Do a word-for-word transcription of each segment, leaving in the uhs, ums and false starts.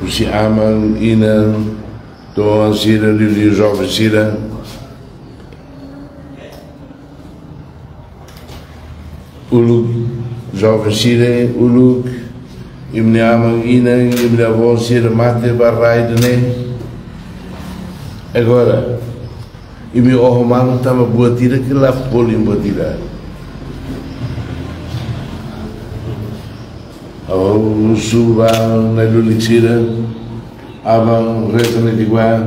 Husi aman, inan, to'o oan sira, liuliu joven sira. Uluk, joven sira, uluk, imi-nia aman, inan, imi-nia avó sira mate ba rai ida-ne'e. Agora, imi oho malu tanba buat ida ke la folin buat ida. Ha'u husu ba na'i-lulik sira, aban reza netik ba,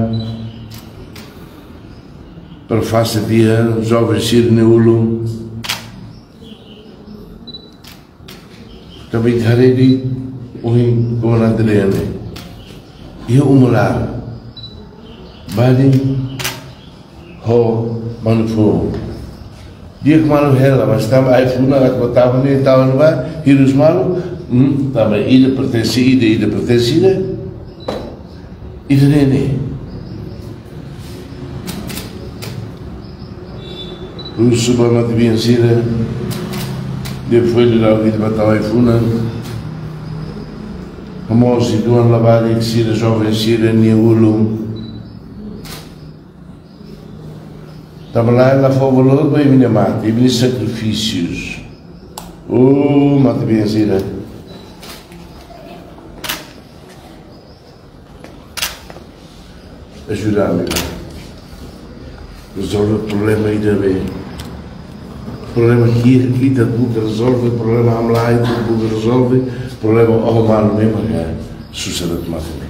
para fase tiha joven sira-nia ulun. Tanba ita haree de'it ohin komandante dehan ne'e, iha uma laran, badi ho manu foun. Di'ak malu hela, mas tanba ai-funan atu ba tau ne'e, tau ne'ebá, hirus malu, hmm, tanba ida pertense ida, ida pertense ida. Ida-ne'e ne'e. Husu ba matebian sira, depois de la'o ita ba tau ai-funan, hamoos uitoan labarik sira, joven sira-nia ulun. Tanba la, la fó valór ba imi-nia mate, imi-nia sakrifísius. Oh, matebian sira. Ajuda ami ba rezolve problema ida be. Problema ki'ik ita buka rezolve, problema hamlaha ita buka rezolve, problema oho malu ne'e maka susar mate.